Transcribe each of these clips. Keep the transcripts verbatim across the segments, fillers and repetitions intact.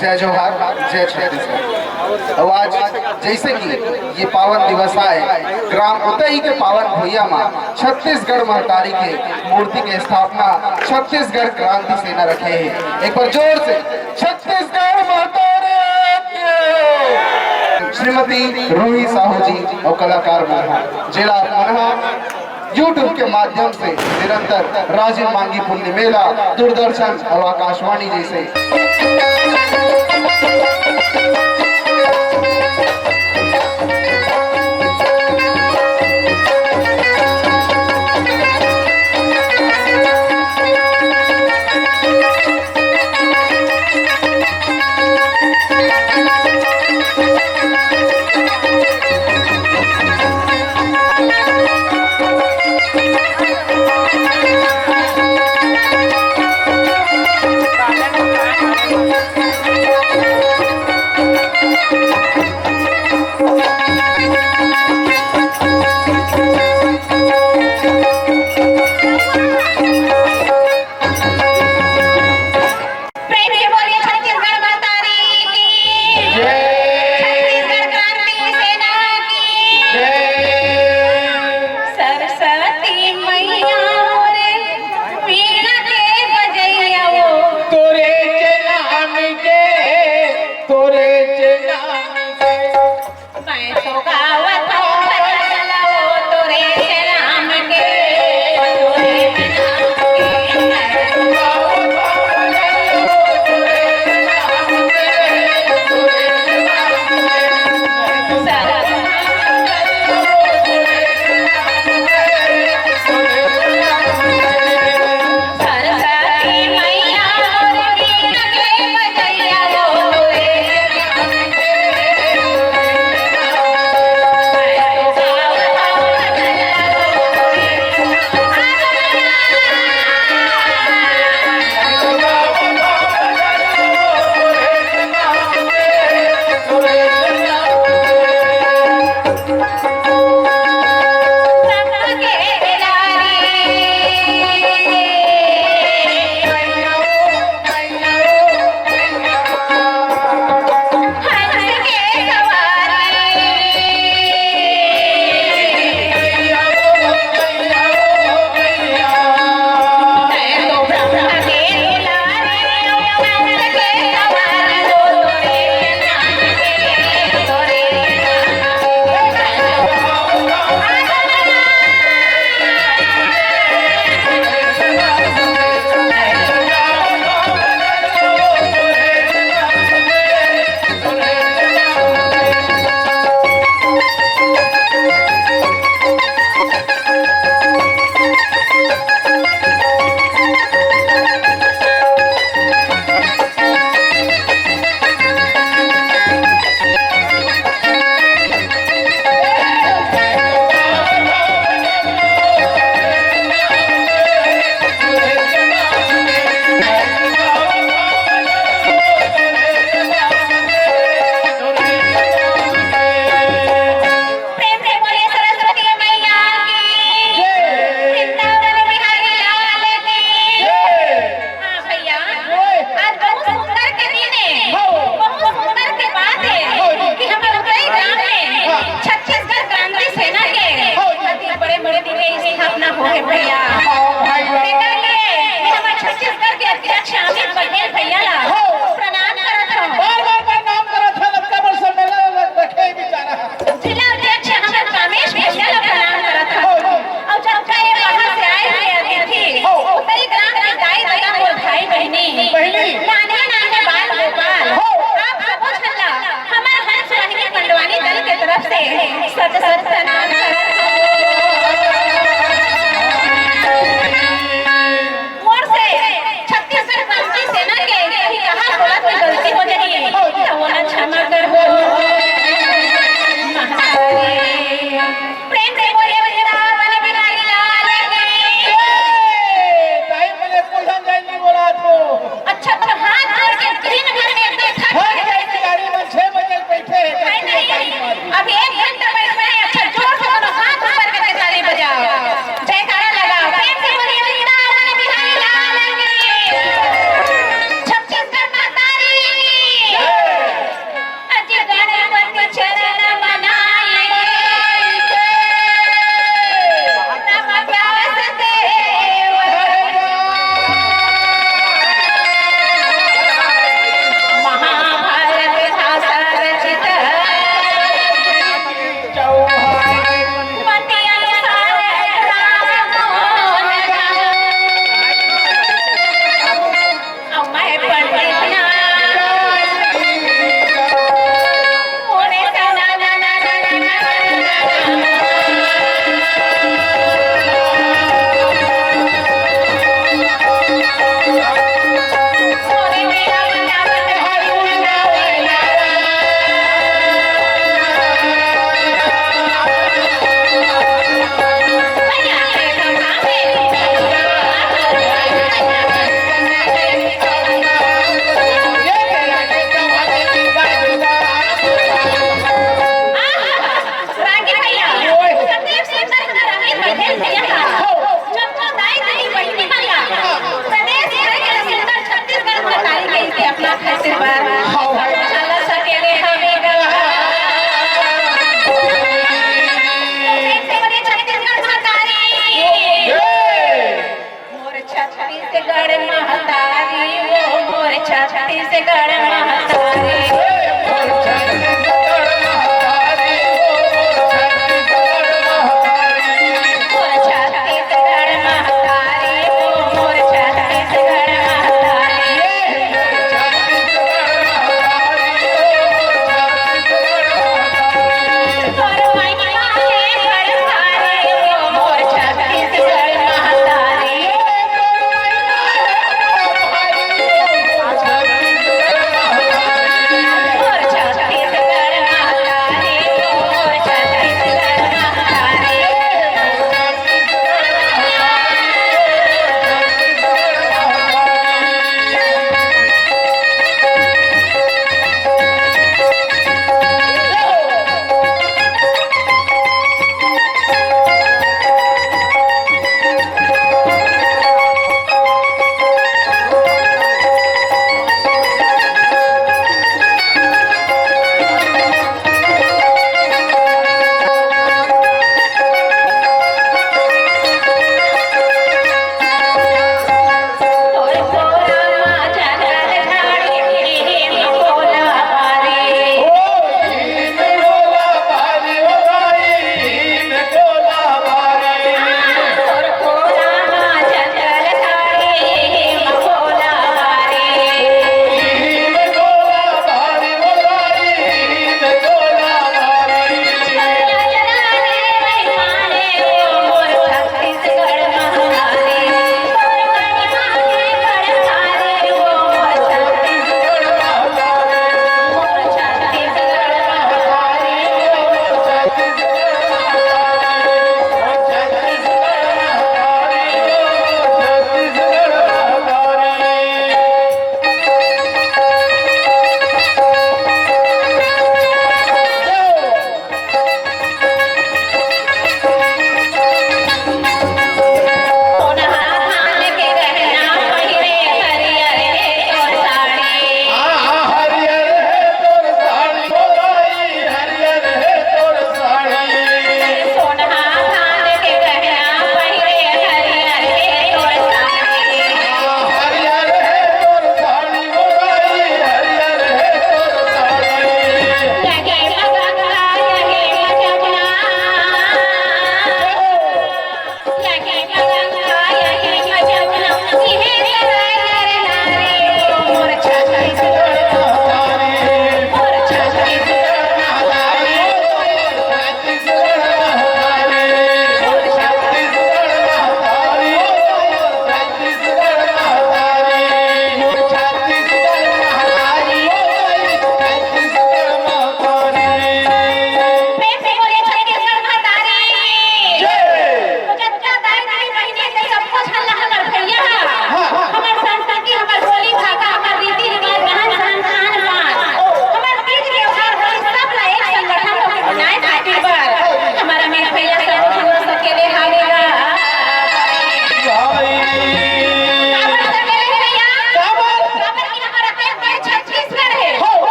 जय जोहार, जय छत्तीसगढ़। अउ आज जइसे कि ये पावन दिवस आय, ग्राम उतई के पावन भुइयां मा छत्तीसगढ़ महतारी के मूर्ति के स्थापना छत्तीसगढ़ क्रांति सेना रखे हे। एक बार जोर से छत्तीसगढ़ महतारी की। श्रीमती रूही साहू जी अउ कलाकार मन ह, जेला आप मन ह YouTube के माध्यम से निरंतर राजिम मांगी पुन्नी मेला, दूरदर्शन अउ आकाशवाणी जइसे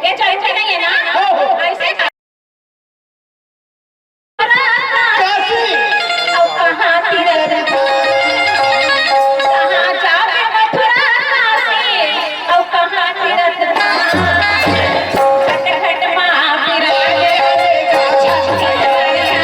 ये जरूरी नहीं है ना? हो, हो। ऐसे का? काशी। अउ कहाँ तीरथ धाम? कहाँ जाबे मथुरा काशी? अउ कहाँ तीरथ धाम? घट घट मा विराजे छत्तीसगढ़िया।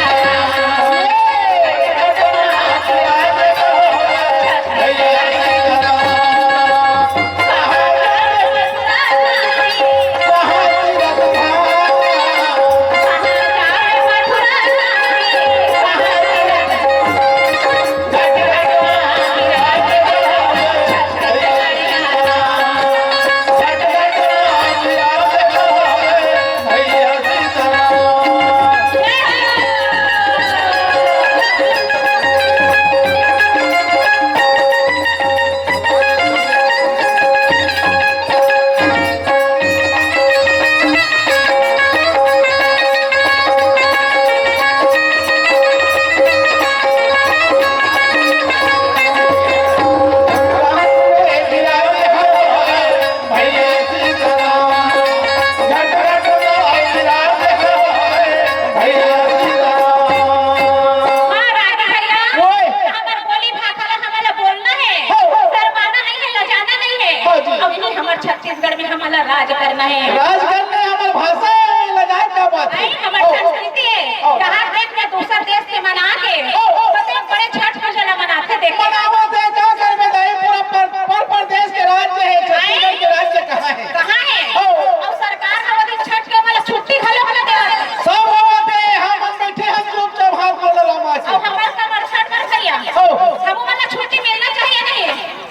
हाँ, रागी भैया, ओए। हमर बोली भाखा ला हमन ला बोलना है, हो, हो। शर्माना नहीं है, लजाना नहीं है। हाँ जी। अब ये हमर छत्तीसगढ़ में हमन ला राज करना है। राज करना है, हमर भाषा है, लजाए क्या बात है? नहीं, हमर हो, हो। संस्कृति है। हो। कहाँ देख के दूसर देश के मना के, हो, हो। कते बड़े छठ पूजा ला मनाथे, देखे। मनावत है, का करबे दाई, पूरा पर, पर, परदेश के राज्य है, छत्तीसगढ़ के राज्य कहाँ है? कहाँ है? हो। अउ सरकार ह वो दिन छठ के हमन ला छुट्टी घलो न देवत। सब होवत है, हम, हम बैठे हैं चुपचाप, हाथ जोड़ रामा से। अउ हमर कमर छठ कर भैया। हो। हम मन ला छुट्टी मिलना चाहिए नहीं?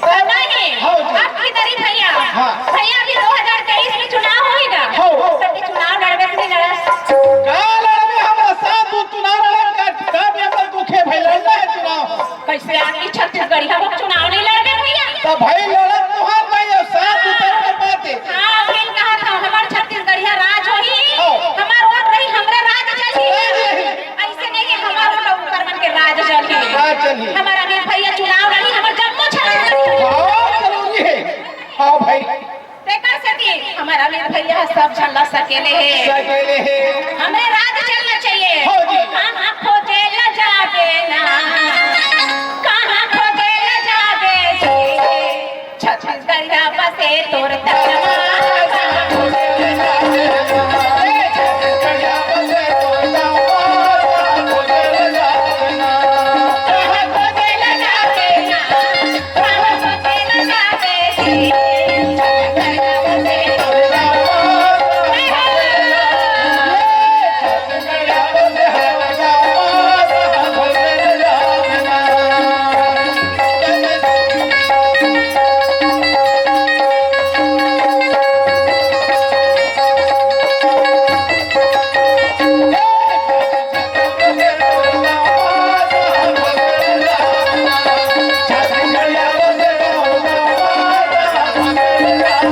सब नहीं। हो जी। अब की तरी भैया। हाँ। भैया, अभी दो हज़ार तेईस में चुनाव होही गा। हो, हो। सब चुनाव लड़बे कि नहीं लड़स? का लड़बे? हमर साथ तू चुनाव लड़बे का, का भी हमर दुखे भाई लड़ना है चुनाव। कैसे आदमी छत्तीसगढ़िया हो चुनाव नहीं लड़बे भैया? तो भाई लड़त तुहार भाई, अब साथ उतर के बात है। हाँ, वही कहा था, हमार छत्तीसगढ़िया राज होही, हाँ। हमार वोट रही, हमरे राज चलही। राज रही। ऐसे नहीं कि हमार वोट ऊपर मन के राज चलही। राज चलही। हमार अमित भैया चुनाव लड़ी, हमार जम्मो छत्तीसगढ़िया। हाँ, जरूरी है। हाँ भाई। तेकर सेती हमर अमित भैया ह सब झन ला सकेले हे। सकेले हे। हमरे राज चलना चाहिए। हो जी। कहाँ खोजे ल जाबे ना, कहाँ खोजे ल जाबे जी, छत्तीसगढ़िया बसे तोर तनवा।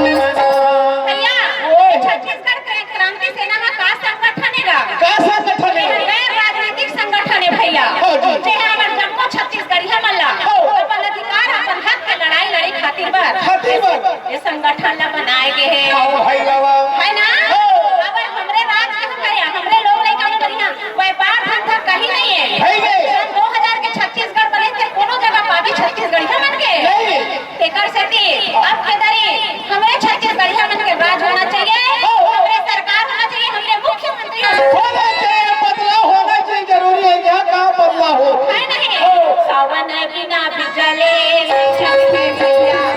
भैया, ओए। छत्तीसगढ़ क्रांति सेना ह का संगठन हे गा? का संगठन हे? गैर राजनीतिक संगठन हे भैया। हाँ जी। जे ह हमर जम्मो छत्तीसगढ़िया मन ला हाँ। अपन अधिकार, अपन हक के लड़ाई लड़े खातिर बर खातिर बर। ये संगठन ला बनाए गे हे। हाँ भाई बाबा। है ना? हाँ। अगर हमरे राज के हम करिया, हमरे लोग लइका मन करिया, व्यापार धंधा कहीं नहीं है। है नहीं। सन दो हज़ार के छत्तीसगढ़ बने थे, कोनो जगह पाबे छत्तीसगढ़िया मन के? नहीं। तेकर सेती अब के दरी हमरे छत्तीसगढ़िया मन के राज होना चाहिए, हमरे सरकार होना चाहिए, हमरे मुख्यमंत्री होना चाहिए। होना चाहिए, बदलाव होना चाहिए, जरूरी है। यहाँ कहाँ बदलाव हो? है नहीं? हो। सावन बिना बिजले, छठ में बिजला।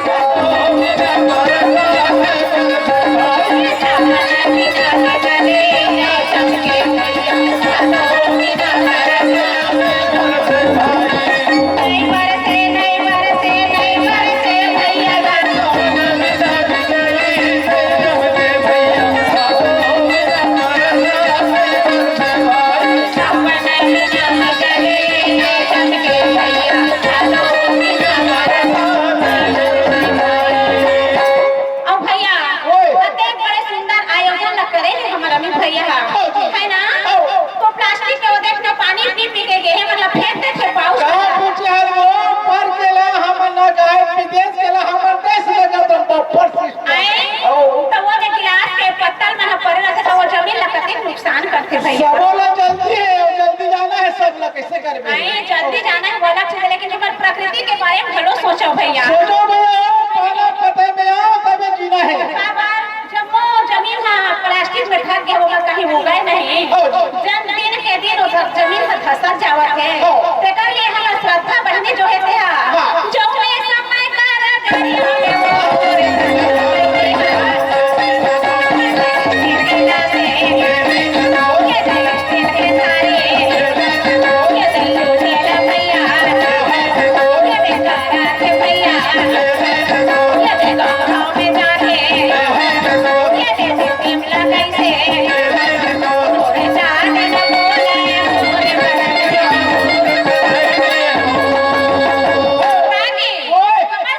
जमीन ह धसत जावत हे। हाँ। तेकर लिए हमर श्रद्धा बहिनी जो हे तेहा, हाँ। जो मैं समय कर करी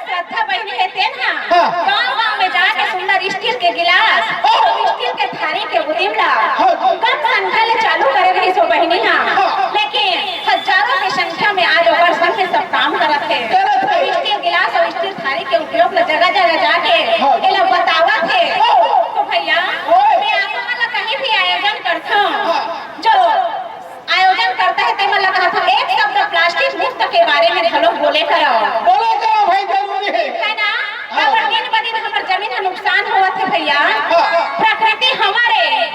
श्रद्धा बहिनी हे तेन ह हाँ। गांव-गांव में जाके सुंदर स्टील के गिलास, हाँ। स्टील के थारी के उदिम ला हाँ। कम संख्या ले चालू करे रहिस ओ बहिनी ह। हाँ। लेकिन हजारों के संख्या में आज ओकर संग सब काम करत हे। करत हे। स्टील गिलास अउ स्टील थारी के उपयोग ला जगह-जगह जाके हाँ। एला बतावत हे। हाँ। तो भैया, ओए। मैं आप मन ला कहीं भी आयोजन करथंव, हाँ। जो आयोजन करता है, तेमन ला कहत हंव, एक शब्द प्लास्टिक मुक्त के बारे में घलो बोले करव। बोले करव भाई, जरूरी हे। है ना? हाँ। काबर दिन ब दिन हमर जमीन ह नुकसान होवत हे भैया। हाँ। प्रकृति हमर ए,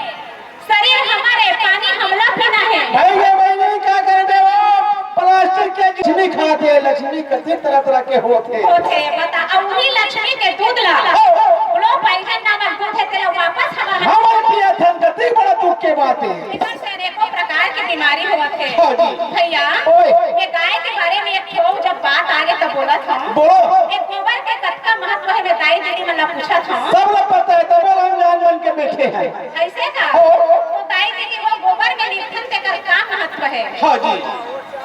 शरीर हमर ए, पानी हमला पीना हे। भाई, ये भाई नहीं, का करबे वो? प्लास्टिक के लक्ष्मी खात हे, लक्ष्मी कते तरह-तरह के होत हे। होत हे, बता, अउ उही लक्ष्मी के दूध ला, हाँ। ग्लो पॉइजन नामक दूध हे, तेला वापस हमर हमन पियत हन, कते बड़ा दुख के बात हे। एकर से अनेकों प्रकार के बीमारी होवत हे। हाँ जी। भैया, ओए। ये गाय के बारे में एक ठो जब बात आगे त बोलत हंव। बोलो। ये गोबर के कतका महत्व हे, मैं दाई दीदी मन ला पूछत हंव। सब ला पता हे, तबे ला हम जान मन के बैठे हन। अइसे का? हो। तो दाई दीदी, वो गोबर में लिपथन तेकर का महत्व हे? हाँ जी।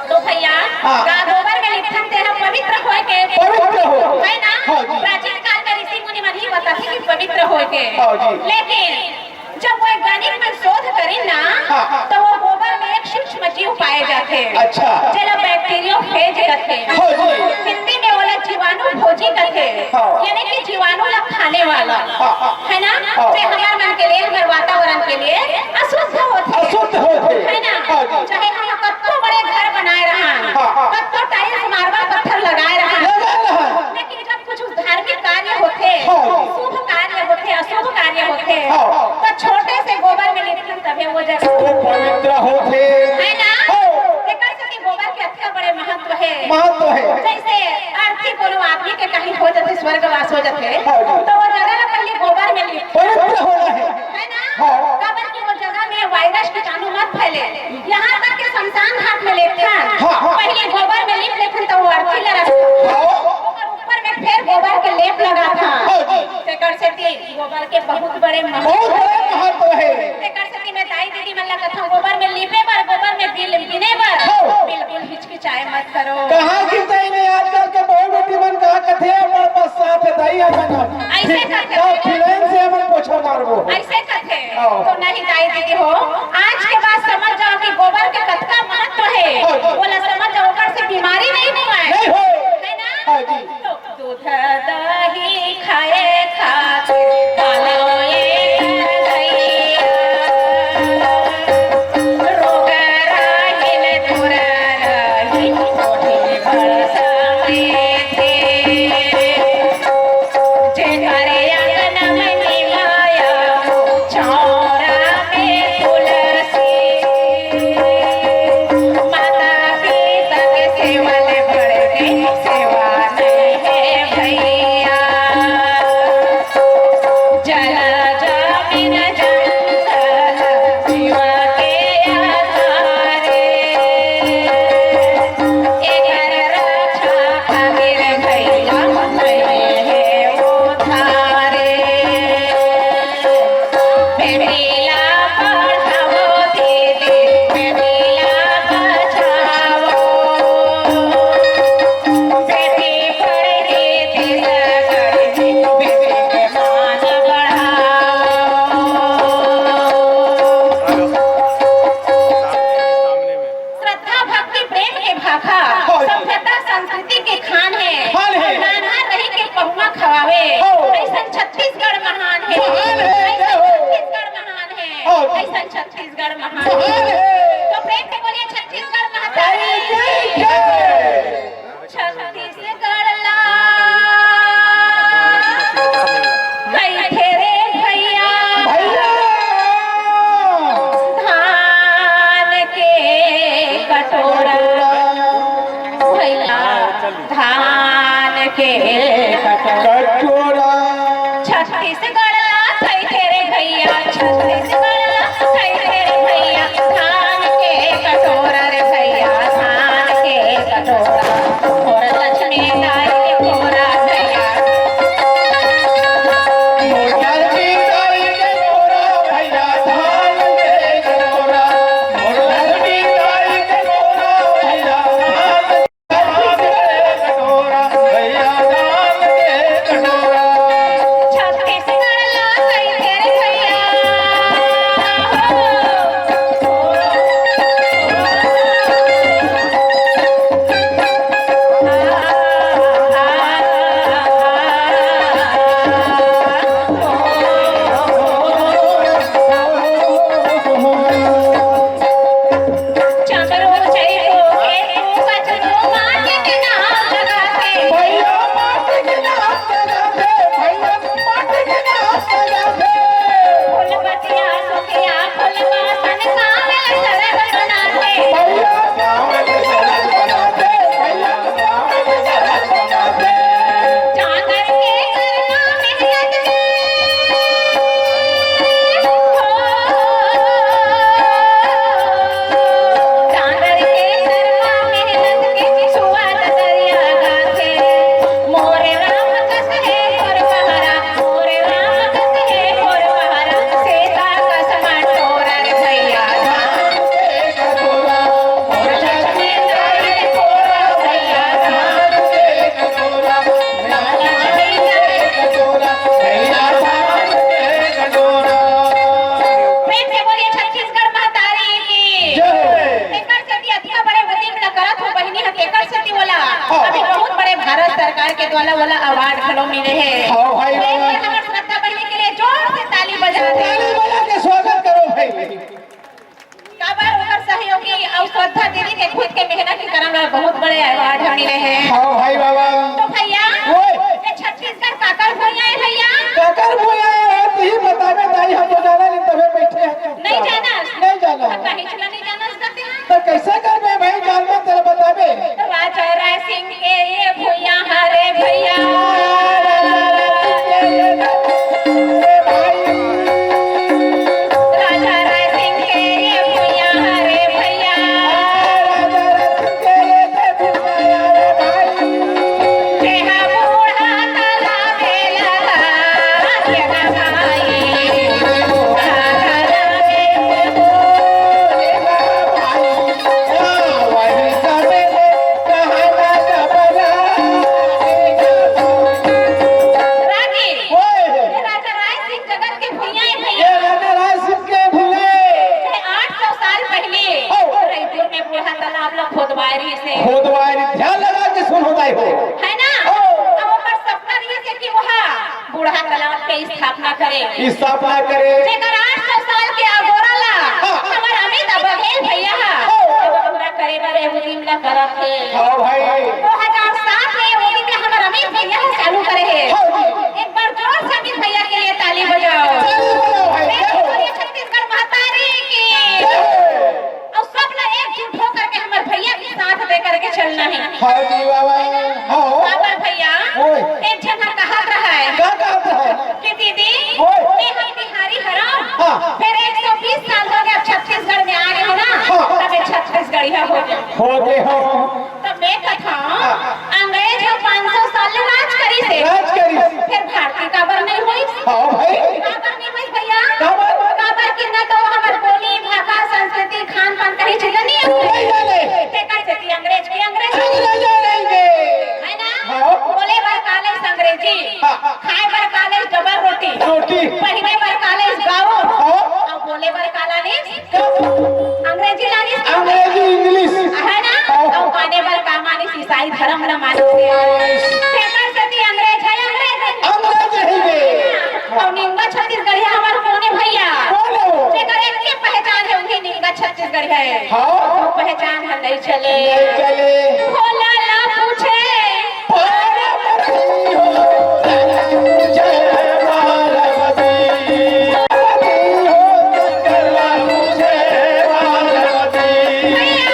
तो भैया, हाँ। का गोबर में लिपथन तेहा पवित्र होय के? पवित्र हो। है ना? हाँ जी। प्राचीन काल में ऋषि मुनि मन ही बताथे कि पवित्र होय के। हाँ जी। लेकिन जब वैज्ञानिक मन शोध करिन ना, हाँ, हाँ। तो वो गोबर में एक सूक्ष्म जीव पाए जाथे। अच्छा। जेला बैक्टीरियोफेज कथे। हाँ जी। हिंदी में ओला जीवाणु भोजी कथे। हाँ। यानी कि जीवाणु ला खाने वाला। हाँ, हाँ। है ना? हाँ। जे हमर मन के लिए, हमर वातावरण के लिए अशुद्ध होथे। अशुद्ध होथे। है ना? हाँ जी। चाहे हम कतको बड़े घर बनाए रहन, हाँ, हाँ। कतको tiles, marble, पत्थर लगाए रहन, लगाए रहन। लेकिन जब कुछ धार्मिक कार्य होथे, हाँ। शुभ कार्य होथे, अशुभ कार्य होथे, हाँ। तो छोटे से गोबर में लिपथन तभे वो जगह वो पवित्र होथे। है ना? हाँ। एकर सेती गोबर के अतका बड़े महत्व हे। महत्व हे। जैसे अर्थी कोनो आदमी के कहीं हो जाथे, स्वर्गवास हो जाथे, हाँ जी। तो वो जगह ला पहले गोबर में लिप पवित्र होना हे। है ना? हाँ। काबर कि वो जगह में वायरस कीटाणु मत फैले। यहाँ तक के शमशान घाट में लेथन, हाँ, हाँ। पहले गोबर में लिप लेथन, तो वो अर्थी ला रखथन। हाँ। ओकर ऊपर में फेर गोबर के लेप लगाथन। हाँ जी। तेकर सेती गोबर के बहुत बड़े महत्व बहुत बड़े हे। महत्व हे। तेकर सेती मैं दाई दीदी मन ला कथंव, गोबर में लिपे बर, गोबर में बिल बिने बर हाँ। बिल्कुल हिचकिचाए मत करो। कहाँ की सही नहीं, आजकल के बहू बेटी मन का कथे, "हमर पास साथ हे दाई, हमन अइसे करथे। तो फिलन से हमन पोछा मारबो।" अइसे कथे। हाँ। तो नहीं दाई दीदी हो, आज के बाद समझ जाओ कि गोबर के कतका महत्व हे। हाँ जी। ओला समझ जाओ, ओकर से बीमारी नहीं होवय। नहीं होय। है ना? हाँ जी। तो दूध दही खाए खातिर पालो ये कन्हैया। रोग राहिल दूर रही, कोठी बड़ समृद्धि। जेकर अंगन में निमाया, चौरा में तुलसी। माता पिता के सेवा ले बढ़ के सेवा नहीं हे भैया। जल जमीन जंगल जीवा के आधार हे। एकर रक्षा खातिर भैया भैया हे उद्धार हे। बेटी ला पढ़ावो दीदी, बेटी ला बचावो। बेटी पढ़ही देश गढ़ही, बेटी के मान बढ़ावो। श्रद्धा, भक्ति, प्रेम के भाखा, हाँ जी। सभ्यता, संस्कृति के खान हे। खान हे। नानहा रही के पहुआ खवावे। हाँ। अइसन छत्तीसगढ़ महान हे। महान हे, अइसन जय हो। छत्तीसगढ़ महान हे। हाँ जी। अइसन छत्तीसगढ़ महान हे। महान हे। तो प्रेम से बोलिए छत्तीसगढ़ महान हे। जय। छत्तीसगढ़ ला कइथे रे भैया। भैया। धान के एकर सेती ओला हाँ। अभी बहुत बड़े भारत सरकार के द्वारा ओला अवार्ड घलो मिले हे। हाँ भाई, एक बार हमर श्रद्धा बहिनी के लिए जोर से ताली बजा दे। ताली बजा के स्वागत करो भाई। काबर ओकर सहयोगी अउ श्रद्धा दीदी के खुद के मेहनत के कारण ओला बहुत बड़े अवार्ड ह मिले हे। हाँ भाई बाबा। तो भैया, ओए। ये छत्तीसगढ़ काकर भुइयां हे भैया? काकर भुइयां हे, तहीं बताबे दाई, हम तो जाना नहीं, तभे बैठे हैं। नहीं जाना? नहीं जाना। तो कहीं चला नहीं जाना सकते हैं? तो कैसे करबे भाई, जान में तेरा बताबे। राजा राय सिंह के ये भुइयां हरे भैया। राजा राय सिंह के ये भुइयां हरे भैया। तेहा बूढ़ा तालाबे लगा, तेहा भाई, बूढ़ा तालाबे रागी, ओए। ये राजा राय सिंह जगत के भुइयां हे भैया। ये राजा राय सिंह के भुइयां। ये आठ सौ साल पहले ओ। रईपुर में बूढ़ा तालाब ला खोदवाए रहिस हे। खोदवाए रहिस, ध्यान लगा के सुन होता हो। है ना? ओ। अब ओकर सपना रहिस हे कि वहाँ बूढ़ा तालाब के स्थापना करे। स्थापना करे। जेकर आठ सौ साल के अगोरा ला हाँ। हमर अमित बघेल भैया हा हाँ। पूरा करे बर एहू दिन ला करत हे। हाँ भाई। दो हज़ार सात में एहू दिन ला हमर अमित भैया हा चालू करे हे। हाँ जी। एक बार जोर से अमित भैया के लिए ताली बजाओ। ताली बजाओ भाई, जय हो। बोलिए छत्तीसगढ़ महतारी की। जय हो। अउ सब ला एकजुट होकर के हमर भैया के साथ दे करके चलना हे। हाँ जी बाबा, हाँ। काबर भैया, ओए। एक झन ह कहत रहय का कहत रहय? कि दीदी, ओए। मैं हम बिहारी हरव, हाँ। फिर एक सौ बीस साल हो गए, अब छत्तीसगढ़ में आ गए हो ना, हाँ। तब ये छत्तीसगढ़िया हो गए। हो गए हो। तब मैं कथा, हाँ। अंग्रेज ह पाँच सौ साल ले राज करिस हे। राज करिस। फिर भारतीय काबर नहीं होइस? हाँ भाई। काबर नहीं होइस भैया? काबर? काबर कि न तो हमर बोली, भाखा, संस्कृति, खान पान कहीं चीज नहीं है। नहीं जाने। तेकर सेती अंग्रेज के अंग्रेज। अंग्रेज रहेंगे। है ना? हाँ। बोले बर का ले अंग्रेजी। हाँ। खाए बर का ले डबल रोटी। रोटी। पहिरे बर का ले गाउन। हाँ। अउ बोले बर का ले अंग्रेजी लानिस। अंग्रेजी, English। है ना? हाँ। अउ माने बर का मानिस, ईसाई धर्म ल मानिस। तेकर सेती अंग्रेज हे, अंग्रेज हे। अंग्रेज हे गे। अउ निंगा छत्तीसगढ़िया हमर कोन हे भैया? कोन हे वो? जेकर एक के पहचान हे, उही निंगा छत्तीसगढ़िया हे। हाँ। वो पहचान हे, नहीं चले। नहीं चले। भोला ला पूछे। पार्वती हो, जय पार्वती। पार्वती हो, जय पार्वती। भैया।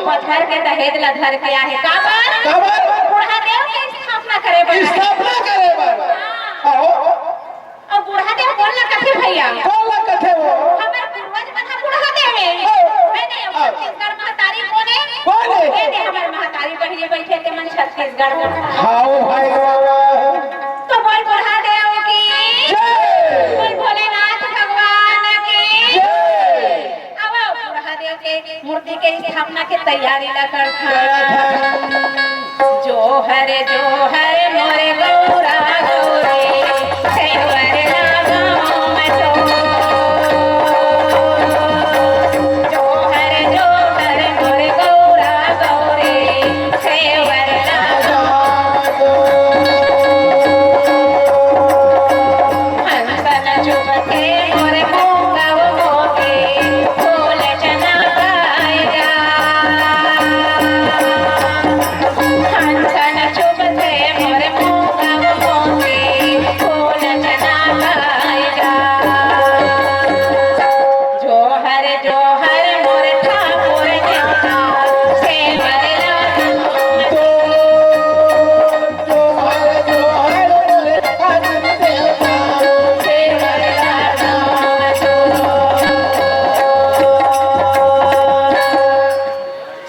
पत्थर के दहेज ला धर के आहे। काबर? काबर? बुढ़ा देव के स्थापना करे बर। स्थापना करे बर। हाँ। अहो। अउ बुढ़ा देव कोन ला कथे भैया? कोन ला कथे वो? हमर पूर्वज मन ह बुढ़ा देव हे। ओ। हे नहीं, अब हाँ। छत्तीसगढ़ महतारी कोन हे? कोन हे? हे नहीं, हमर महतारी बहिनी बइठे हे, ते मन छत्तीसगढ़ में। हाँ, ओ भाई, वाह, वाह। तो बोल बुढ़ा देव की। जय। बोल भोलेनाथ भगवान की। जय। अब बुढ़ा देव के मूर्ति के स्थापना के तैयारी ला करथन। करथन। जोहर जोहर मोर गौरा गौरी, सेवर ला गाँव में जोहर जोहर मोर गौरा गौरी, सेवर ला गाँव में हंसन चुपके मोर मूंगा मोती, फूल चना पाए जा। हंसन चुपके मोर मूंगा मोती, फूल चना पाए जा। जोहर जोहर मोर ठाकुर नेवता, सेवर ला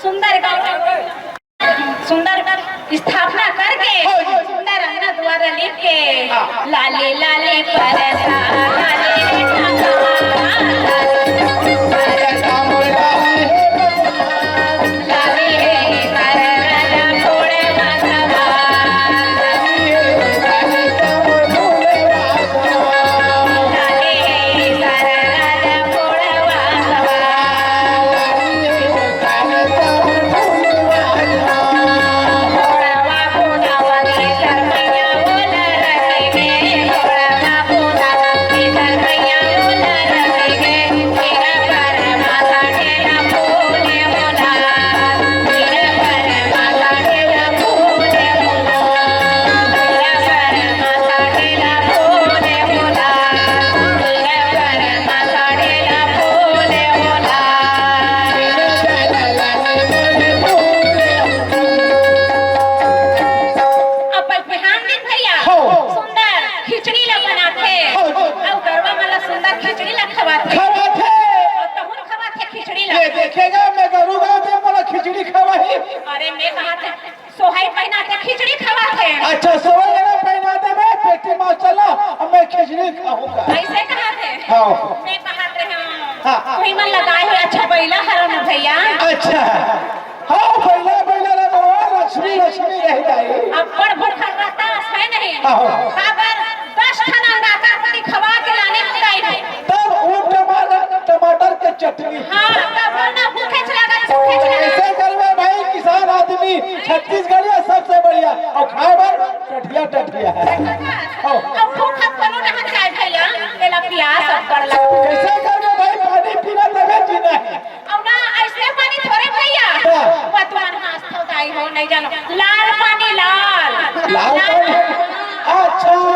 सुंदर गाँव, सुंदर स्थापना करके, हाँ जी। सुंदर अंगना दुआरा लिप के, हाँ। लाले लाले परदा, लाले लाले अब बिहान दिन भैया हो। सुंदर खिचड़ी ला बनाथे। हो, हो। अउ गरवा मन ला सुंदर खिचड़ी ला खवाथे। खवाथे। अउ तहूँ खवाथे खिचड़ी ला। ये देखेगा, मैं गरू गाँव दे मोला खिचड़ी खवाही। अरे मैं कहा थे, सोहई पहिनाथे खिचड़ी खवाथे। अच्छा, सोहई ला पहिनाथे, मैं पेटी मा चला, अब मैं खिचड़ी खाऊंगा। ऐसे कहा थे। हाँ। मैं कहा थे, हाँ। हाँ। कोई मन लगाए हो, अच्छा बैला हरो न भैया। अच्छा। हाँ, बैला, बैला रे बाबा, लक्ष्मी, लक्ष्मी रह जाए। अब्बड़ भूखा रहता है नहीं। हाँ। काबर दस ठन अंडाकर दिखवा के लाने मंगाई है। तब वो टमाटर, टमाटर के चटनी। हाँ, तब वो ना भूखे चला गए, भूखे चला गए। कैसे करबे भाई, किसान आदमी, छत्तीसगढ़िया सबसे बढ़िया। अउ खाए बर टठिया, टठिया। हाँ। अब भूखा कोनो ना जाए भैया, एला प्यास अब्बड़ लगे। कैसे करबे भाई, पानी पीना तबे जीना है। अउ ना, अइसने पानी थोरे भैया। हाँ। वो तुमन हंसथव दाई हो, नहीं जानो। लाल पानी, लाल। लाल पानी? अच्छा, वो,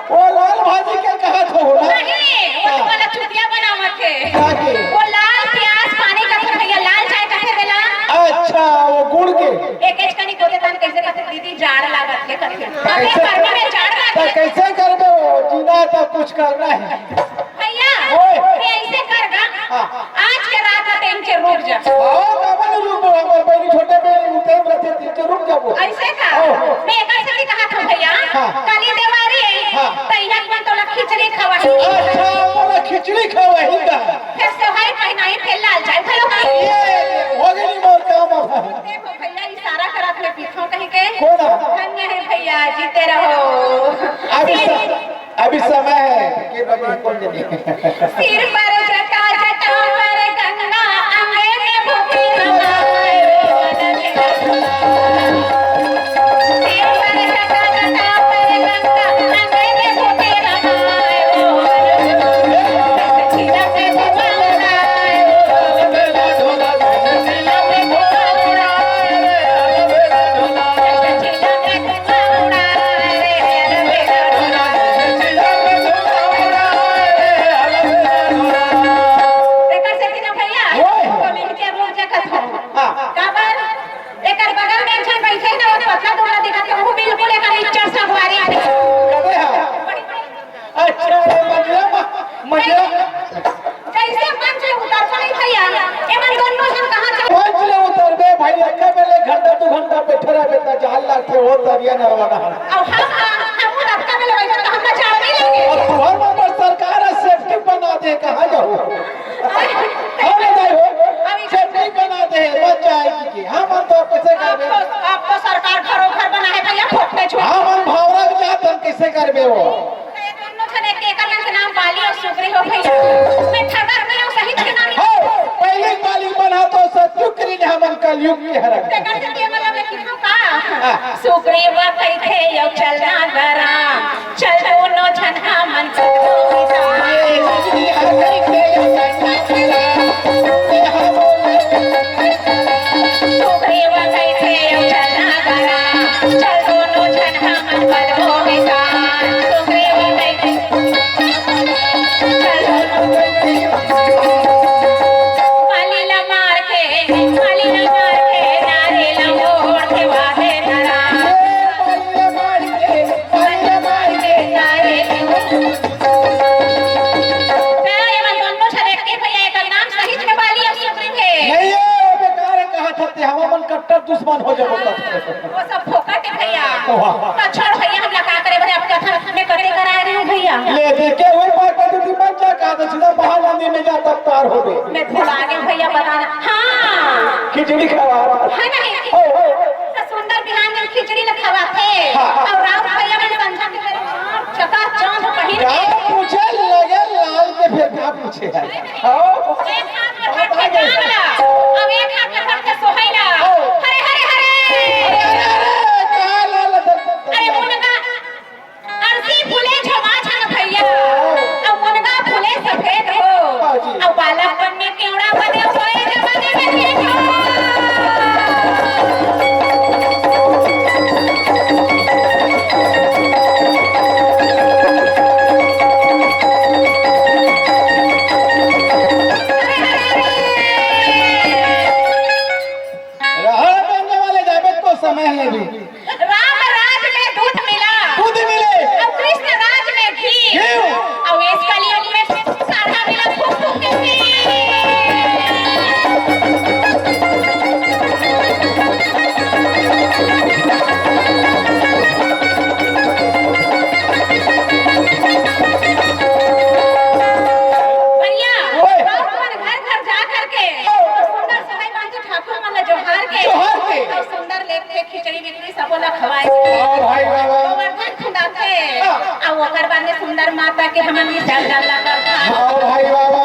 वो लाल भाजी के कहत हो ना? नहीं, वो हाँ। तुम्हारा चुतिया बनावत है। का के? वो लाल प्याज पानी कथे भैया, लाल चाय कथे देला। अच्छा, वो गुड़ के? एकेच कनी को देथन, कैसे कथे, दीदी जाड़ लागत है कथे। अबे कैसे? गर्मी में जाड़ तो लागत है। कैसे करबे वो? जीना तो कुछ करना है। भैया, ओए। मैं ऐसे कर गा, हाँ। आज के रात ला टेम के रुक जा। हाँ, काबर रुकबो? हमर बहिनी छोटे बहिनी उतई में रहते, टेम के रुक जाबो। ऐसे का? हाँ। मैं एकर से भी कहा था भैया, हाँ। काली देवारी है, हाँ। तो इहाँ अपन तोला खिचड़ी खवाही। अच्छा, मोला खिचड़ी खवाही का? फिर सोहई पहिनाही, फिर लाल चाय घलो खाही। ये, हो गई मोर काम अब। देखो भैया, इशारा करत ले पीछो कहीं के। कौन है? धन्य है भैया, जीते रहो। अभी स-, अभी समय है। के बजे कौन जने? सिर पर जटा, जटा पर गंगा, अंगे में भूपी रमाए। सिर पर जटा, जटा पर गंगा, अंगे में भूपी रमाए। वो तरिया नरवा डहर। अब हम, हम, हम रस्ता में लेबै, तो हम बचाव नहीं लेंगे। अब तुहर मन बर सरकार ह safety बना दे, कहाँ जाहू? अरे, हम नहीं जाए हो। अभी safety बना दे, बच जाएगी कि। हम मन तो कैसे करबे? आपको, आपको सरकार घरों घर बना है भैया, फोकट में छुट। हम मन भावरा के जात हन, कैसे करबे वो? ये दोनों जने के, एकर मन के नाम बाली और सुग्री हो भैया। मैं ठगर में हूँ, सही के नाम। हो, पहले बाली बना तो सतयुग के लिए हमन कलयुग के हरन। तेकर से ये वाला में कितना का? हाँ। सुग्रीव कहिथे, "यो चलना गरा, चल दोनों झन हमन तो।" सुग्रीव कहिथे, "यो चलना गरा, चल दोनों झन हमन बनबो किसान।" सुग्रीव कहिथे, बाली ला मार के, बाली ला मार के, नारी ला मोड़ के वाहे धरा। बाली ला मार के, बाली ला मार के, नारी ला मोड़। त ये मन दोनों झन एक ही भैया, एकर नाम सही में बाली अउ सुग्रीव हे। नहीं, ये बेकार है, कहा था ते, हम मन कट्टर दुश्मन हो जाबो त। वो सब फोकट है भैया। वाह। तो छोड़ भैया, हम ला का करे, भैया, अब कथा में कटे कराए रहे हैं भैया। ले दे के हुए पार कर दी, मन क्या कहा था, सीधा महानदी में जा, तब पार हो गए। मैं भुला गया भैया, बताना। हाँ। खिचड़ी खवा रहा। है नहीं? हो, हो। तो सुंदर बिहान में खिचड़ी न खवाथे। हाँ। और राउत भैया मन संझा के बेरे चका चांद पहिर के। का पूछे लगे लाल के, फिर का पूछे है? हाँ। एक हाथ में फट के जांग ला, अब एक हाथ में फट के सोहई ला। हाँ। हरे, हरे, हरे। अरे, अरे, अरे, का लाल है? अरे, मुनगा, अरसी फूले झमा झन भैया, अब मुनगा फूले सफेद हो, हाँ जी। अब बालकपन में केवड़ा बने सोए जवानी में देखो। रहड़ बंगवा ले जाबे तो समय है भी। राम राज में दूध मिला। दूध मिले। अब कृष्ण राज में घी। घी। अब इस कलयुग में साढ़ा मिला फूक फूक के पी। भैया, ओए। राउत मन घर घर जा करके सुंदर सगाई बांधे ठाकुर मन ला जोहार के। जोहार के। और सुंदर लेग के खिचड़ी विचड़ी सबो ला खवाए। हाँ भाई बाबा। गोवर्धन खिंदाथे। हाँ। और ओकर बाद में सुंदर माता के हमन विसर्जन ला करथन। हाँ भाई बाबा।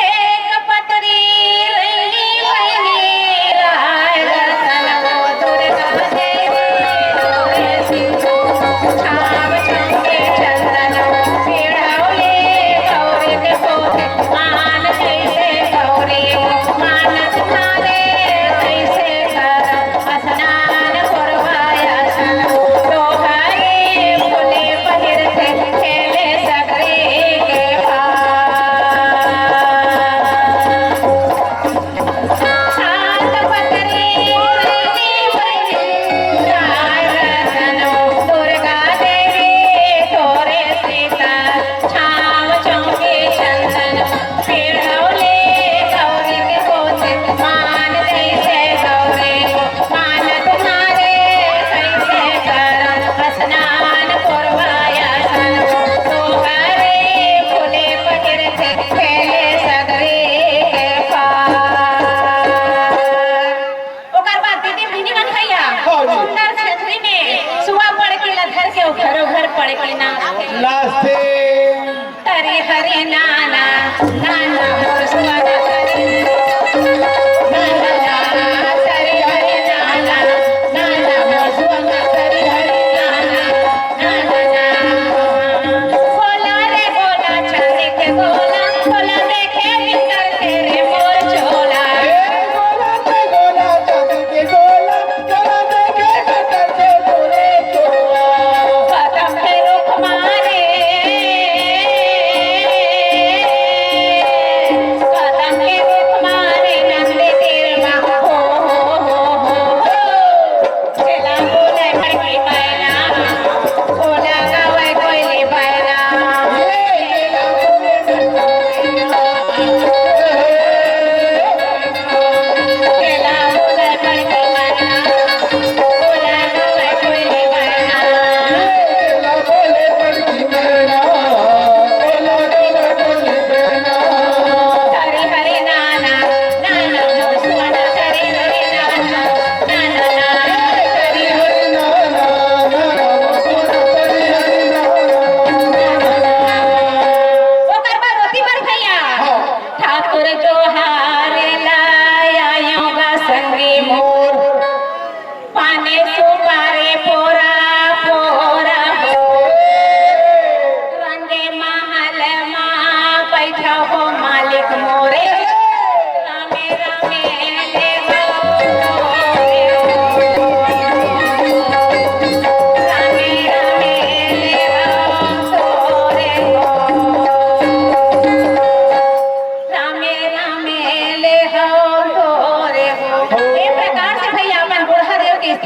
एक पतरी रैनी बहिनी राय रतन दुर्गा देवी। छाव चौके चंदन पिढ़ौली गौरी के पोते। मान जैसे गौरी मानत नारे तैसे कर स्नान पुरवाया सन। तोहरे फूले पहिर के खेले सगरी के पार। हाथ पकड़े बहिनी बहिनी राय रतन दुर्गा देवी तोरे सीता छाव चौके चंदन पिढ़ौले गौरी के पोते। मान जैसे गौरी को मान तुम्हारे कैसे करम स्नान पुरवाया सन। तोहरे फूले पहिर के खेले सगरी के पार। ओकर बाद दीदी मिनी मन भैया हाँ जी। सुंदर छेथरी में सुआ पड़के ला धर के ओ घरो घर पड़के ना। नाचते। हरे हरे नाना, नाना मोर सुआ ना करे। नाना, नाना, हरे हरे नाना, नाना मोर सुआ ना करे, हरे नाना।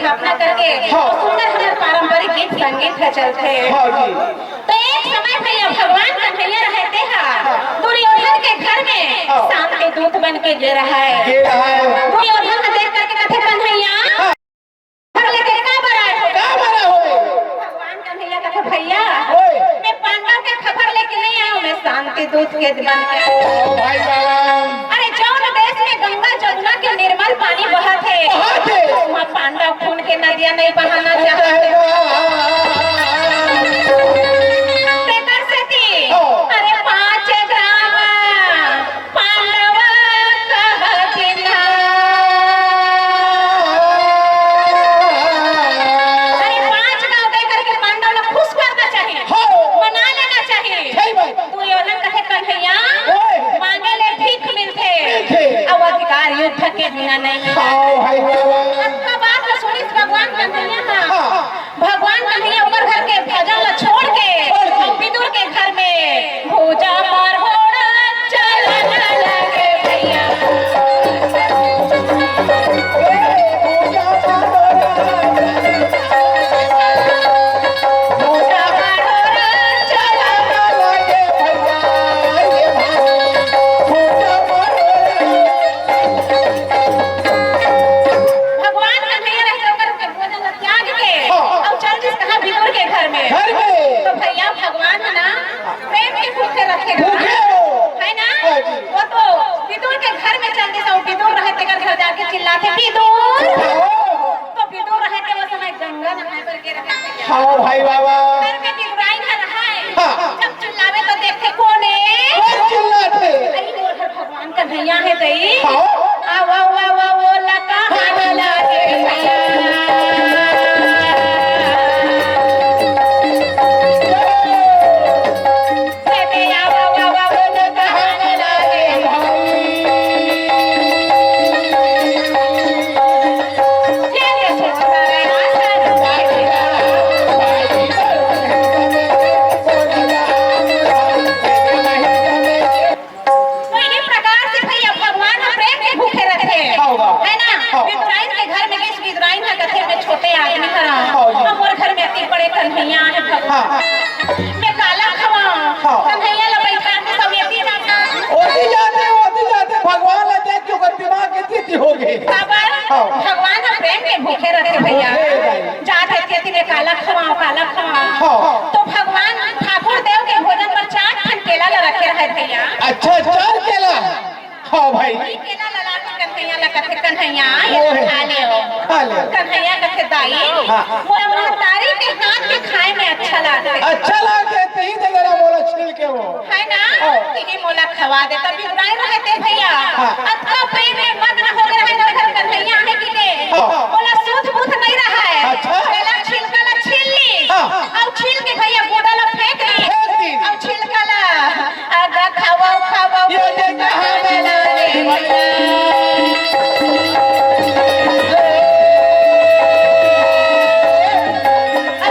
स्थापना करके हाँ। सुंदर हमर पारंपरिक गीत संगीत ह चलथे। हाँ जी। तो एक समय भैया भगवान कन्हैया रहे तेहा हाँ। दुर्योधन के घर में हाँ। शांति दूत बन के गे रहे। गे रहे। दुर्योधन ल देख करके कथे कन्हैया हाँ। घर लेके का बर आए हो? का बर आए हो? भगवान कन्हैया कथे भैया ओए। मैं पांडव के खबर लेके नहीं आया हूँ, मैं शांति दूत के बन के ओ भाई बाबा। अरे जौन देश में गंगा जमुना के निर्मल पानी बहत हे, बहत हे। वहाँ पांडव खून के नदियां नहीं बहाना चाहते। तेकर सेती, हाँ। अरे पांच ग्राम पांडव कहतिन। अरे पांच गांव दे करके पांडव लोग खुश करना चाहिए, हाँ। मना लेना चाहिए। सही बात। दुर्योधन कथे कन्हैया, ओए। मांगे ले भीख मिलथे, मिलथे। अब अधिकार युद्ध के बिना नहीं मिलथे। आओ भाई बाबा। अतका बात तो सुनिस भगवान कन्हैया हा। हाँ। भगवान कन्हैया ओकर घर के भजन ला छोड़ के छोड़ के। विदुर के घर में भूजा मरोड़ा चलन लगे भैया। भगवान कन्हैया रहिथे ओकर के भोजन ला त्याग के हाँ। अउ चल दिस कहाँ विदुर के घर में। घर में। तो भैया भगवान है ना प्रेम के भूखे रखे ना। भूखे हो। है ना? हाँ जी। वो तो विदुर के घर में चल दिस अउ विदुर रहे तेकर घर जाके चिल्लाथे विदुर। हाँ। तो विदुर रहे ते वो समय गंगा नहाए बर गे रहे भैया। हाँ भाई बाबा। घर में विदुराइन ह रहाय। हाँ। जब चिल्लावे तो देखथे कोन ए? कोन चिल्लाथे? अरे वो घर भगवान कन्हैया हे तई। हाँ। आवा, आवा, आवा, वो लका हाथ लगे भैया। तो इही प्रकार से भैया भगवान ह प्रेम के भूखे रथे, हाँ, वाह। है ना? हाँ। विदुराइन के घर में गिस, विदुराइन ह कथे, "मैं छोटे आदमी हरंव, हाँ, जी। अब मोर घर में अति बड़े कन्हैया हे भगवान।" हाँ। मैं काला खवाऊं, हाँ। कन्हैया ला बैठा के सब एती जाता। ओती जाते, ओती जाते, भगवान ला देख के ओकर दिमाग के तिथि हो गए। काबर? हाँ। भगवान ह प्रेम के भूखे रथे भैया। भूखे रहे। जात हे खेती में काला खवाऊं, काला खवाऊं। हाँ। तो भगवान ठाकुर देव के भोजन पर चार ठन केला ला रखे रहे भैया। अच्छा, चार केला। हाँ भाई। ई केला ला लाके कन्हैया ला कथे, "कन्हैया, ये ओए। खा ले हो।" खा ले। कन्हैया कथे, "दाई, हाँ। मोला महतारी के हाथ के खाए में अच्छा लागथे।" अच्छा लागथे, तही दे जरा मोला छील के वो। है ना? हाँ। इही मोला खवा दे। तब विदुराइन रहे ते भैया। हाँ। अतका प्रेम में मग्न हो गए रहे, घर कन्हैया हे कि ने। हाँ। मोला सुध बुध नहीं रहा है। अच्छा। केला छिलका ला छील ली। हाँ। अउ छील के भैया गुदा ला फेंक दी। फेंक दी। अउ छिलका ला आगा खावा, खावा, ये बोले देखा कहाँ है। मिला रे भैया।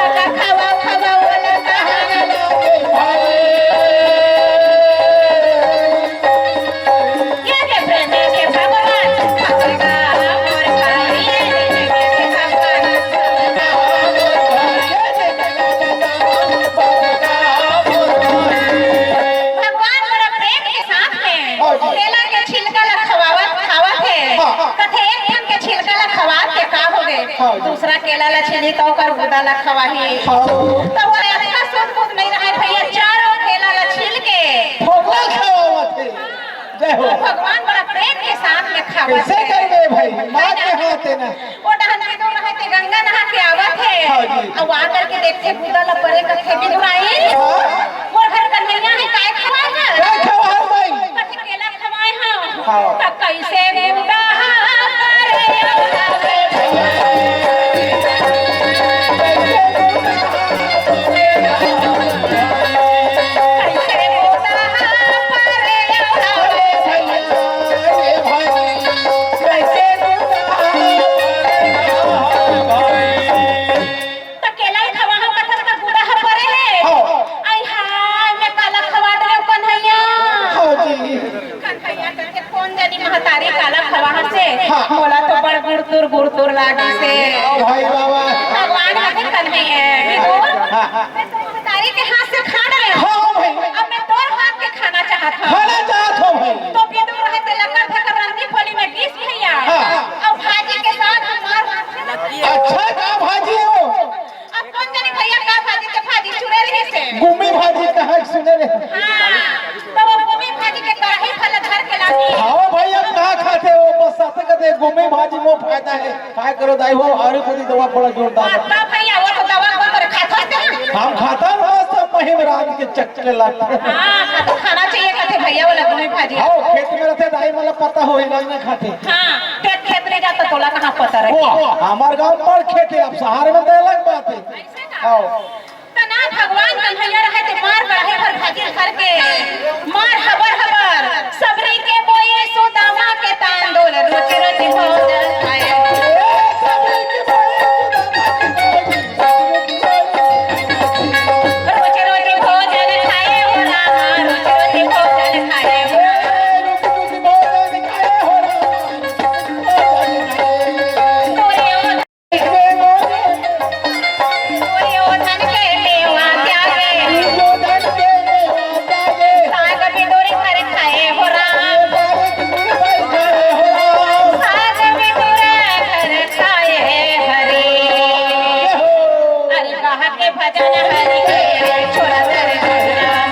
आगा खावा, खावा, बोले कहाँ मिला रे भाई। ये दे प्रेम के भगवान, भगवान, मोर भाई, ये दे प्रेम के भगवान। भगवान बड़ा प्रेम के साथ में हाँ जी। केला के छिलका ला खवावत, खावत हे। हाँ, हाँ। कथे एक ठन के छिलका ला खवात के का हो गे? हाँ जी। दूसरा केला ला छीली त ओकर गुदा ला खवाही। हाँ। त वो अतका सुध बुध नहीं रहे भैया, चारों केला ला छील के फोकला खवावत हे। जय हो। भगवान बड़ा प्रेम के साथ में खावत हे। कैसे करबे भाई? माँ के हाथ हे ना। वो डहन विदुर रहे ते गंगा नहा के आवत हे। हाँ जी। अब आकर के देखथे गुदा ला परे कथे, "विदुराइन, हाँ? मोर घर कन्हैया हे, काय खवाए हे?" काय खवाए भाई? कथे, "केला खवाए हंव।" हाँ। त कैसे गुदा परे त केला खवा हो कथस त गुदा ह परे हे। तोर तोर लागी से। ओ भाई बाबा। भगवान खातिर कन्हैया है, विदुर। हाँ, हाँ। मैं तो महतारी के हाथ से खा डरे हूँ। हाँ, भाई। अब मैं तोर हाथ के खाना चाहत हूँ। खाना चाहत हूँ, भाई। तो विदुर रहे ते लकर भकर रंगी फोली में बीस भैया। हाँ। और भाजी के साथ हमार अच्छा, का भाजी हो? अब कौन जाने भैया का भाजी के भाजी चुरे रहे से। गुम्मी भाजी कहाँ सुने रहे? हाँ, तो वो गुम्मी भाजी के कढ़ाई भर धर के लागी। हाँ भाई, अब कहाँ खाते हो? बस साथे कहते गुम्मी भाजी में फायदा है। काय करो दाई हो, आरे खुदी दवा बड़ा जोरदार है। हाँ, तो भैया, वो तो दवा को करे खाता है ना? हम खाता ना, सब महीन रात के चक्कर लगते हैं। हाँ, तो खाना चाहिए कहते भैया वाला गुम्मी भाजी। हाँ, खेत में रहते दाई, मतलब पता हो, इलाज ना खाते। हाँ, खेत, खेत में जाता तोला कहाँ पता रहे? वो हमारे गांव पर खेत है, अब शहर में तो अलग बात है। आओ। तना भगवान कन्हैया रहे ते मार कढ़ाई भर भाजी धर के, मार हबर हबर, सबरी के बोए सुदामा के तांदूल, रोटी रोटी भोजन खाए। रोटी रोटी भोजन खाए हो रामा, रोटी रोटी भोजन खाए हो। तोरे ओ दुर्योधन के मेवा त्यागे। दुर्योधन के मेवा त्यागे। साग विदुर घर खाए हो राम। साग विदुर घर खाए हो राम। साग विदुर घर खाए हरे। हरि कहा के भजन हरि के छोड़ा कर राम।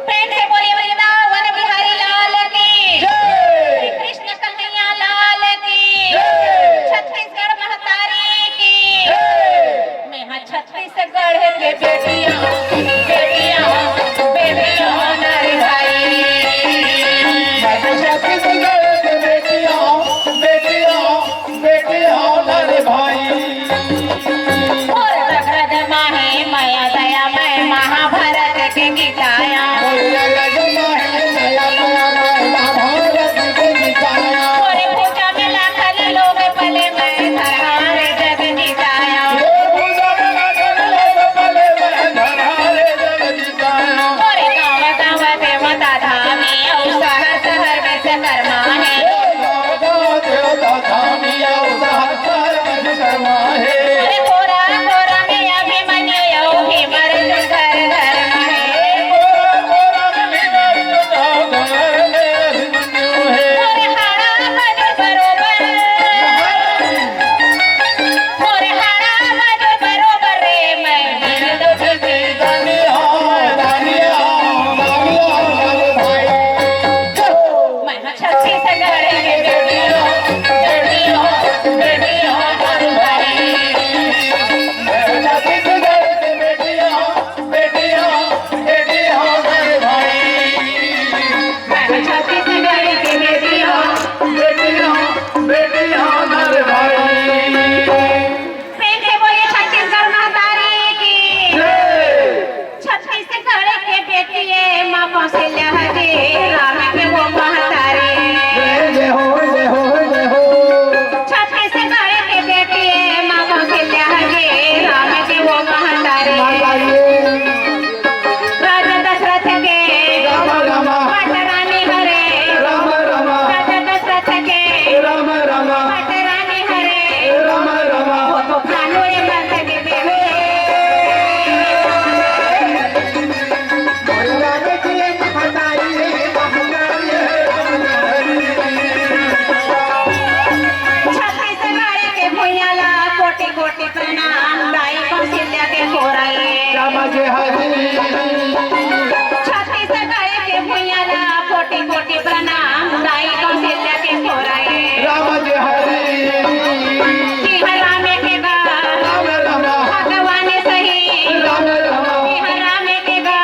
प्रेम से बोलिए वृंदावन बिहारी लाल की। जय। कृष्ण कन्हैया लाल की। जय। छत्तीसगढ़ महतारी की। जय। मैं हाँ छत्तीसगढ़ के बेटियाँ, बेटियाँ, बेटियाँ नारी भाई। मैं तो छत्तीसगढ़ के बेटियाँ, बेटियाँ, बेटियाँ नारी भाई। और रग रग माहे मया दया मैं महाभारत के गीताया। और रग रग माहे मया दया मैं महाभारत के गीताया। और पूजा में लाखन लोग पले मैं धरहार जग जीताया। और पूजा में लाखन लोग पले मैं धरहार जग जीताया। और गाँव गाँव देवता धामी और शहर शहर विश्वकर्मा है। और गाँव गाँव देवता धामी और शहर शहर विश्वकर्मा है। अरे कोरा कोरा में अभिमन्यु यो भीम अर्जुन घर घर में है। कोरा कोरा में भीम अर्जुन घर घर में अभिमन्यु है। अरे हाड़ा मजूर बरोबर। अरे हाड़ा मजूर बरोबर रे मैं। दानी हो, दानी हो, दानी हो, दानी भाई। मैं छत्तीसगढ़ के बेटी हूँ, बेटी हूँ, बेटी हूँ, दानी भाई। मैं छत्तीसगढ़ के बेटी हूँ, बेटी हूँ, बेटी हूँ, दानी भाई। मैं छत्तीसगढ़ के बेटी हूँ, बेटी हूँ, बेटी हूँ, दानी भाई। प्रेम से बोलिए छत्तीसगढ़ महतारी की। जय। छत्तीसगढ़ के बेटी ए माँ कौशल्या जी, राम के वो महतारी। जय हो, जय हो, जय हो। छत्तीसगढ़ के बेटी ए माँ कौशल्या जी, राम के वो महतारी। महतारी। राजा दशरथ के राम राम। पटरानी हरे। राम राम। राजा दशरथ के राम राम। पटरानी हरे। राम राम। वो तो कानून मर्द के बेटे। राम की महतारी, महतारी। छत्तीसगढ़ के भुइयां ला कोटि कोटि प्रणाम, दाई कौशल्या के खोरई। राम जी हरी। छत्तीसगढ़ के भुइयां ला कोटि कोटि प्रणाम, दाई कौशल्या के खोरई। राम जी हरी। जी हाँ, राम के बा। राम राम। भगवान सही। राम राम। जी हाँ, राम के बा।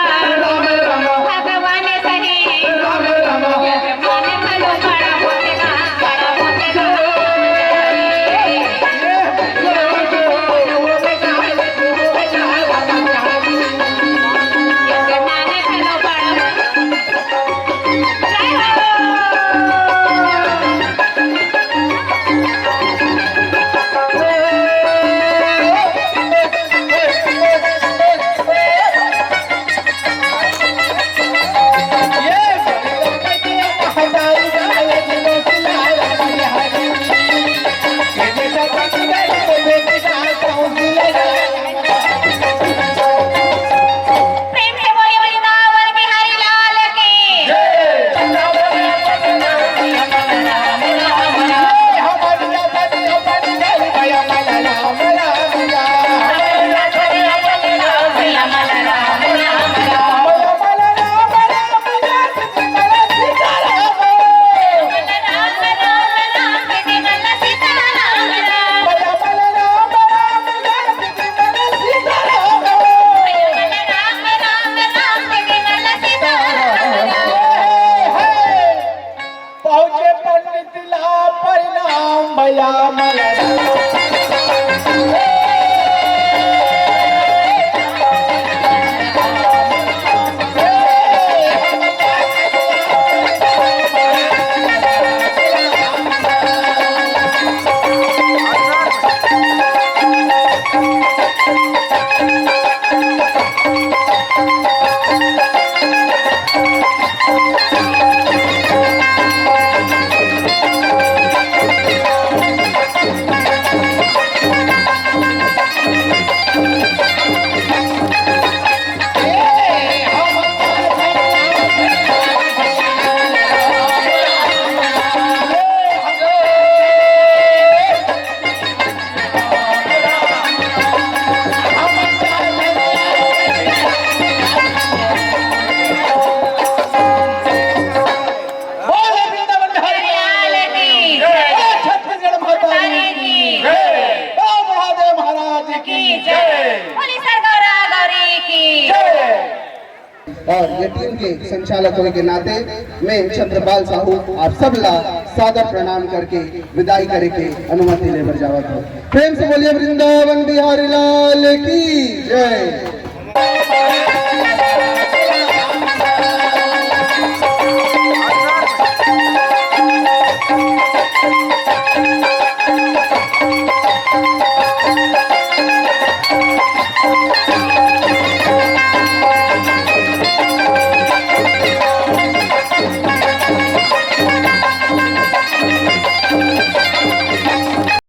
बोले वृंदावन बिहारी लाल की जय। बोले छत्तीसगढ़ माता रानी की जय। बोले महादेव महाराज की जय। बोले सरगौरा गौरी की जय। और ये टीम के संचालक होने के नाते मैं छत्रपाल साहू आप सब ला सादर प्रणाम करके विदाई करे के अनुमति ले बर जावत हूँ। प्रेम से बोलिए वृंदावन बिहारी लाल की जय।